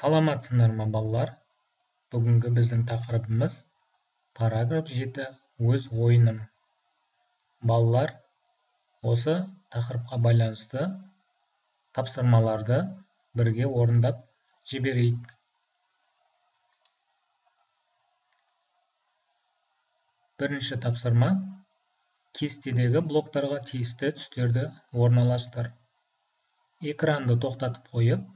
Саламатсыңдар ма, балалар? Бүгінгі біздің тақырыбымыз параграф 7 өз ойыным. Балалар, осы тақырыпқа байланысты тапсырмаларды бірге орындап жіберейік. Бірінші тапсырма: кестедегі блоктарға тиісті түстерді орналастыр. Экранды тоқтатып қойып,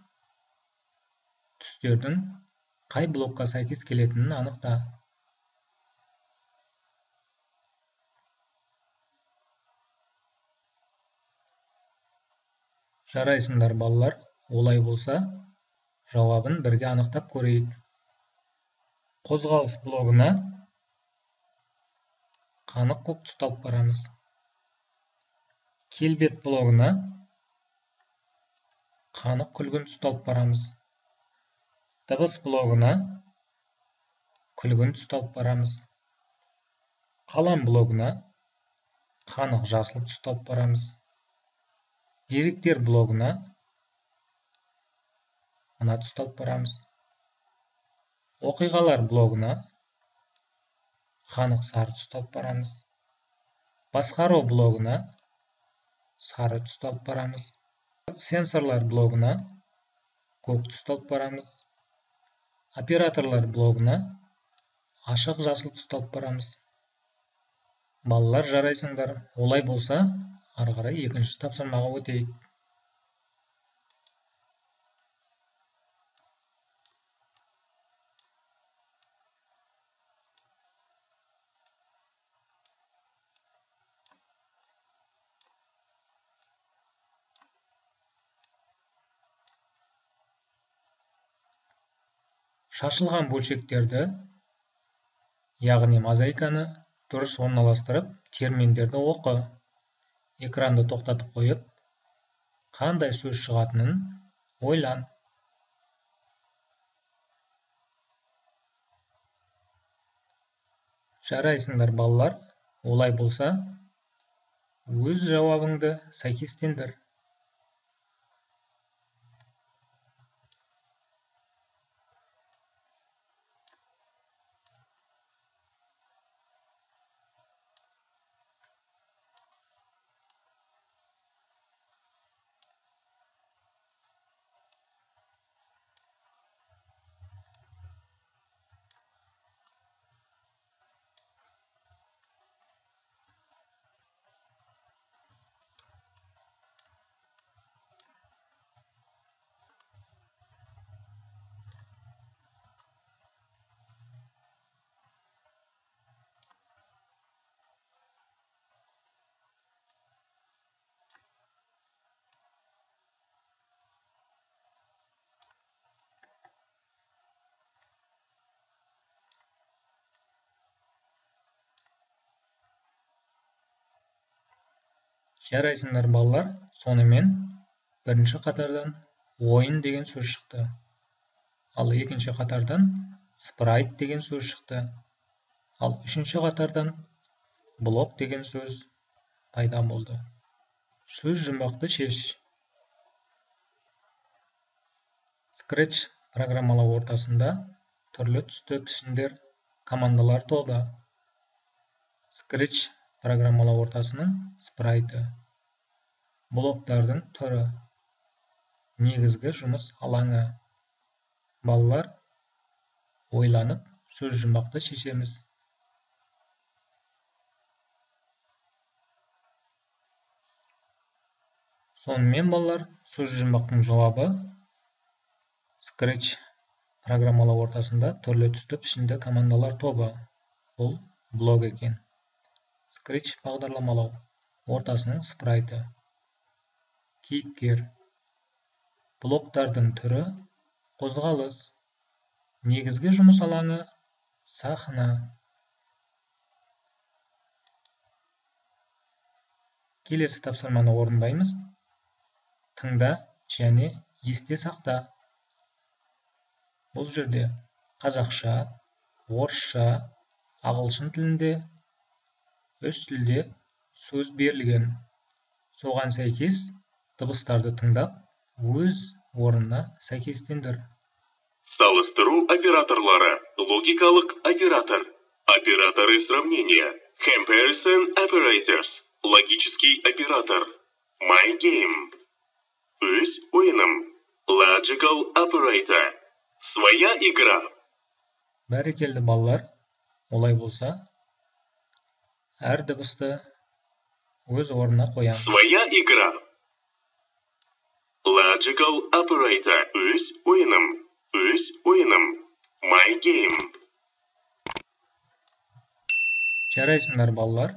түстердің қай блокқа сәйкес келетінін анықта. Жарайсыңдар, балалар. Олай болса, жауабын бірге анықтап көрейік. Қозғалыс блогына қанық көк түсті алып барамыз. Келбет блогына қанық күлгін түсті алып барамыз. Дыбыс блогына күлгін түсті алып барамыз. Қалам блогына қанық жасыл түсті алып барамыз. Деректер блогына мына түсті алып барамыз. Оқиғалар блогына қанық сары түсті алып барамыз. Басқару блогына сары түсті алып барамыз. Сенсорлар блогына көк түсті алып барамыз. Операторлар блогына ашық жасыл түсті алып барамыз. Балалар, жарайсыңдар. Олай болса, ары қарай екінші тапсырмаға өтейік. Шашылған бөлшектерді, яғни мозаиканы дұрыс орналастырып, терминдерді оқы. Экранды тоқтатып қойып, қандай сөз шығатынын ойлан. Жарайсыңдар, балалар. Олай болса, өз жауабыңды сәйкестендір. Жарайсыңдар, балалар. Сонымен бірінші қатардан ойын деген сөз шықты. Ал екінші қатардан спрайт деген сөз шықты. Ал үшінші қатардан блок деген сөз пайда болды. Сөз жұмбақты шеш. Scratch программалау ортасында түрлі түсті пішіндер командалар тобы. Scratch программалау ортасының спрайты. Блоктардың түрі. Негізгі жұмыс алаңы. Балалар, ойланып сөз жұмбақты шешеміз. Сонымен, балалар, сөз жұмбақтың жауабы Scratch программалау ортасында түрлі түсті пішінді командалар тобы. Бұл блок екен. Scratch бағдарламалау ортасының спрайты. Кейіпкер. Блоктардың түрі қозғалыс. Негізгі жұмыс алаңы сахна. Келесі тапсырманы орындаймыз. Тыңда және есте сақта. Бұл жерде қазақша, орысша, ағылшын тілінде үш тілде сөз берілген. Соған сәйкес дыбыстарды тыңдап, өз орнына сәйкестендір. Салыстыру операторлары. Логикалық оператор. Операторы сравнения. Comparison operators. Логический оператор. My game. Өз ойыным. Logical operator. Своя игра. Бәрекелді, балалар! Олай болса, әр дыбысты өз орнына қоямыз. Своя игра. Logical operator. Өз ойыным. Өз ойыным. My game. Жарайсыңдар, балалар!